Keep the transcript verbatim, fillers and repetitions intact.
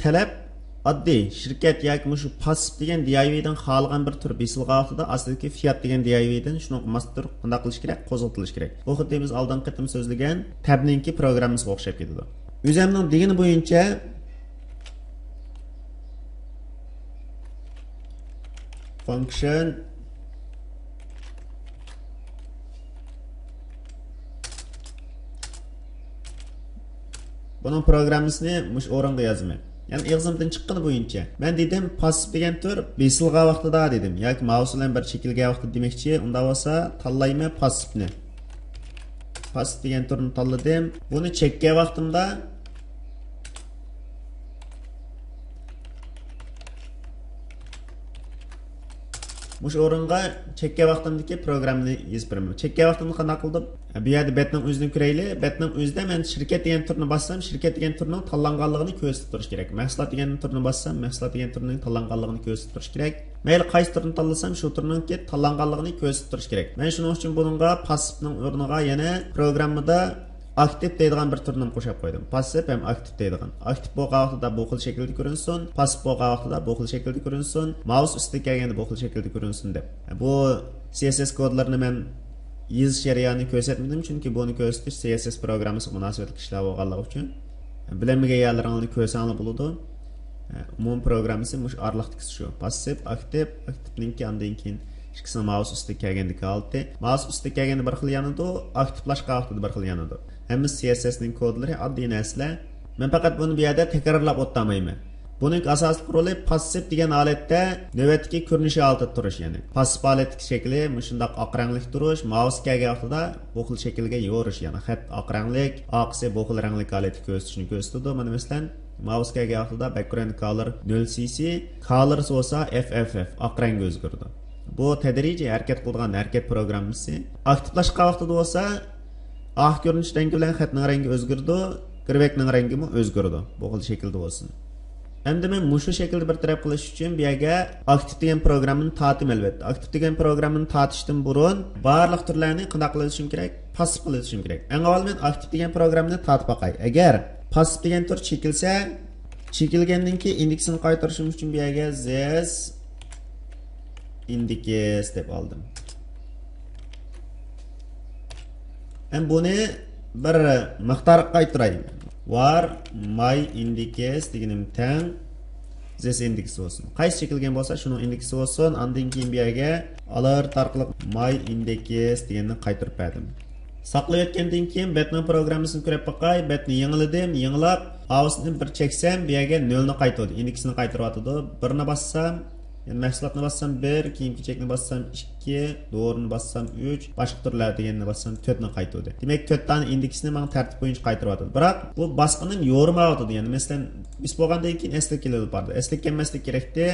تەلەپ ئاددىي شىركەت ياكى مۇشۇ پاسسىپ دېگەن دىئايۋىدىن خالىغان بىر تۈر بېسىلغان ۋاقتىدا ئاستىدىكى فىئات دېگەن دىئايۋىدىن شۇنىڭغا ماس تۈر قانداق قىلىش كېرەك؟ قوزغىتىلىش كېرەك. بۇ خۇددى بىز ئالدىنقى قېتىم سۆزلىگەن تەبنىڭكى پروگراممىسىغا ئوخشاپ كېتىدۇ. ئۆزۈمنىڭ دېگىنى بويىچە function بۇنىڭ پروگراممىسىنى مۇشۇ ئورۇنغا يازىمەن. يەنى ئېغىزىمدىن چىققىنى بويىچە. مەن دېدىم، پاسسىپ دېگەن تۈر بېسىلغان ۋاقتىدا دېدىم. ياكى مائۇس بىلەن بىر چېكىلگەن ۋاقتىدا دېمەكچى. ئۇنداق بولسا تاللايمەن پاسسىپنى. پاسسىپ دېگەن تۈرنى تاللىدىم. بۇنى چەككەن ۋاقتىمدا مۇشۇ ئورۇنغا چەككەن ۋاقتىمدىكى پروگراممىنى يېزىپ بېرىمەن. چەككەن ۋاقتىمدا قانداق قىلدىم؟ بۇ يەردە بەتنىڭ ئۆزىنى كۆرەيلى. بەتنىڭ ئۆزىدە مەن شىركەت دېگەن تۈرنى باسسام، شىركەت دېگەن تۈرنىڭ تاللانغانلىقىنى كۆرسىتىپ تۇرۇش كېرەك. مەھسۇلات دېگەن تۈرنى باسسام، مەھسۇلات دېگەن تۈرنىڭ تاللانغانلىقىنى كۆرسىتىپ تۇرۇش كېرەك. مەيلى قايسى تۈرنى تاللىسام، شۇ تۈرنىڭكى تاللانغانلىقىنى كۆرسىتىپ تۇرۇش كېرەك. مەن شۇنىڭ ئۈچۈن بۇنىڭغا پاسسىپنىڭ ئورنىغا يەنە پروگراممىدا ئاكتىپ دەيدىغان بىر تۈرنى قوشۇپ قويدۇم. پاسسىپ ھەم ئاكتىپ دەيدىغان. ئاكتىپ بولغان ۋاقتىدا بۇ خىل شەكىلدە كۆرۈنسۇن، پاسسىپ بولغان ۋاقتىدا بۇ خىل شەكىلدە كۆرۈنسۇن، مائۇس ئۈستىگە كەلگەندە بۇ خىل شەكىلدە كۆرۈنسۇن دەپ. بۇ سى ئېس ئېس كودلىرىنى مەن يېزىش جەريانىنى كۆرسەتمىدىم، چۈنكى بۇنى كۆرسىتىش سى ئېس ئېس پروگراممىسىغا مۇناسىۋەتلىك ئىشلار بولغانلىقى ئۈچۈن. بىلەلمىگەن يەرلىرىڭلارنى كۆرسەڭلار بولىدۇ. ئومۇمىي پروگراممىسى مۇشۇ ئارىلىقتىكىسى شۇ. پاسسىپ، ئاكتىپ، ئاكتىپنىڭكى ئاندىن كېيىن ئىككىسىنىڭ مائۇس ئۈستىگە كەلگەندىكى ھالىتى. مائۇس ئۈستىگە كەلگەندە بىر خىل يانىدۇ، ئاكتىپلاشقان ۋاقتىدا بىر خىل يانىدۇ. ھەممىسى سى ئېس ئېس نىڭ كودلىرى ئاددىي نەرسىلەر. مەن پەقەت بۇنى بۇ يەردە تەكرارلاپ ئولتۇرمايمەن. بۇنىڭ ئاساسلىق رولى پاسسىپ دېگەن ھالەتتە نۆۋەتتىكى كۆرۈنۈشى ھالىتىدە تۇرۇش، يەنى پاسسىپ ھالەتتىكى شەكلى مۇشۇنداق ئاق رەڭلىك تۇرۇش، مائۇس كەلگەن ۋاقتىدا بۇ خىل شەكىلگە يورۇش، يەنى خەت ئاق رەڭلىك، ئارقىسى بۇ خىل رەڭلىك ھالەتتە كۆرسىتىشنى كۆرسىتىدۇ. مانا مەسىلەن، مائۇس كەلگەن ۋاقتىدا background color نۆل سى سى، colors بولسا ئېف ئېف ئېف، ئاق رەڭگە ئۆزگىرىدۇ. بۇ تەدرىجىي ھەرىكەت قىلىدىغان ھەرىكەت پروگراممىسى. ئاكتىپلاشقان ۋاقتىدا بولسا ئاق كۆرۈنۈش رەڭگى بىلەن خەتنىڭ رەڭگى ئۆزگىرىدۇ، گرىۋەكنىڭ رەڭگىمۇ ئۆزگىرىدۇ. بۇ خىل شەكىلدە بولسۇن. ئەمدى مەن مۇشۇ شەكىلدە بىر تەرەپ قىلىش ئۈچۈن بۇ يەرگە ئاكتىپ دېگەن پروگراممىنى تارتىمەن ئەلۋەتتە. ئاكتىپ دېگەن پروگراممىنى تارتىشتىن بۇرۇن بارلىق تۈرلەرنى قانداق قىلىۋېتىشىم كېرەك؟ پاسسىپ قىلىۋېتىشىم كېرەك. ئەڭ ئاۋۋال مەن ئاكتىپ دېگەن پروگراممىنى تارتىپ باقاي. ئەگەر پاسسىپ دېگەن تۈر چېكىلسە، چېكىلگەندىن كېيىن ئىندېكسىنى قايتۇرۇشۇم ئۈچۈن بۇ يەرگە this index دەپ ئالدىم. ھەم بۇنى بىر مىقدارغا قايتۇراي. Var my index دېگىنىم تەڭ this index بولسۇن. قايسى چېكىلگەن بولسا شۇنىڭ ئىندېكسى بولسۇن. ئاندىن كېيىن بۇ يەرگە alert ئارقىلىق my index دېگەننى قايتۇرۇپ بەردىم. ساقلىۋەتكەندىن كېيىن بەتنىڭ پروگراممىسىنى كۆرۈپ باقاي. بەتنى يېڭىلىدىم، يېڭىلاپ، مائۇسنى بىر چەكسەم، بۇ يەرگە نۆلنى قايتۇردى، ئىندېكسنى قايتۇرۇۋاتىدۇ. بىرنى باسسام، يەنى مەھسۇلاتنى باسسام بىر، كىيىم-كېچەكنى باسسام ئىككى، دورىنى باسسام ئۈچ، باشقا تۈرلەر دېگەننى باسسام تۆتنى قايتۇردى. دېمەك، تۆت دانە ئىندېكسنى ماڭا تەرتىپ بويىچە قايتۇرۇۋاتىدۇ. بىراق بۇ باسقىنىم يورۇمايۋاتىدۇ. يەنى مەسىلەن، بىس بولغاندىن كېيىن ئەسلىگە كېلىۋاتىدۇ. ئەسلىگە كەلمەسلىك كېرەكتى.